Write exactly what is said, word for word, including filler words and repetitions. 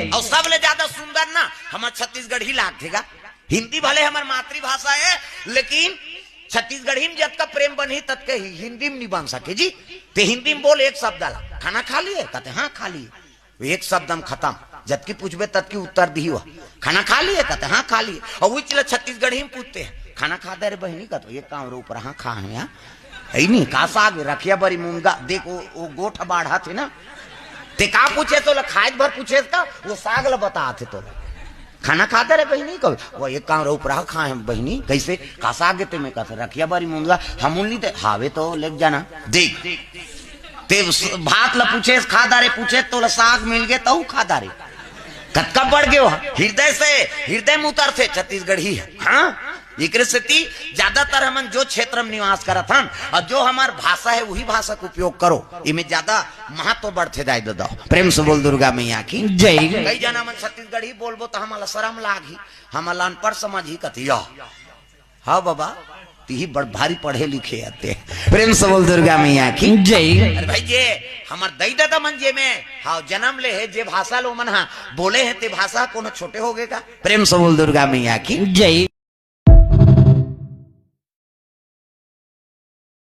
अउ सबले ज्यादा सुंदर ना हमर छत्तीसगढ़ी लागथे गा। हिंदी भले हमर मातृभाषा हे, लेकिन छत्तीसगढ़ी में जतका प्रेम बनही, ततके ही हिंदी में नहीं बन सके जी। ते हिंदी में बोल एक शब्द ला, "खाना खा लिए?" कहते, "हाँ, खा लिए।" एक शब्द में खतम। जतकी पूछबे, ततकी उत्तर दिही वो। "खाना खा लिए?" कहते, "हाँ, खा लिए।" अउ उही चीज ला छत्तीसगढ़ी में पूछते हैं, "खाना खा दे रे बहिनी?" कहते, "एक काम रे ऊपर, हाँ, खा है यहाँ।" है नहीं, का साग? रखिया बरी मुनगा। देख, वो, वो गोठ बाढ़ा थे ना, ते का पूछे तोला? खाए भर पूछे का? वो साग ला बता थे तोला। "खाना खा दे रे बहिनी?" कब वो एक काम रे ऊपर, "हाँ, खा है बहिनी।" "कैसे?" "का साग हे ते में?" कहते, "रखिया बरी मुनगा।" "हम उन ली ते हावे तो लेके जाना।" देख, ते स-, भात ला पूछे, "खा दारे?" पूछे, तोला साग मिल गे, तहू खा दारे। कतका बढ़ गयो ह। हृदय से, हृदय में उतरथे छत्तीसगढ़ी ह। हाँ, एकरे सेती ज्यादातर हमन जो क्षेत्र में निवास करत हन अउ जो हमर भाषा हे, उही भाषा के उपयोग करो। इमे ज्यादा महत्व बढ़थे दाई ददा। प्रेम से बोल दुर्गा मैया की जय। कई जना मन छत्तीसगढ़ी बोलबो त हमला शरम लागही, हमला अनपढ़ समझही, कथी, "या, हाँ बाबा, तिही बड़ भारी पढ़े लिखे आते।" प्रेम से बोल दुर्गा मैया की जय। अरे भाई, जे हमर दई ददा मन जे में, हाँ, जन्म ले हे, जे भाषा लो मन, हाँ, बोले हे, ते भाषा कोनो छोटे हो गे का? प्रेम से बोल दुर्गा मैया की जय।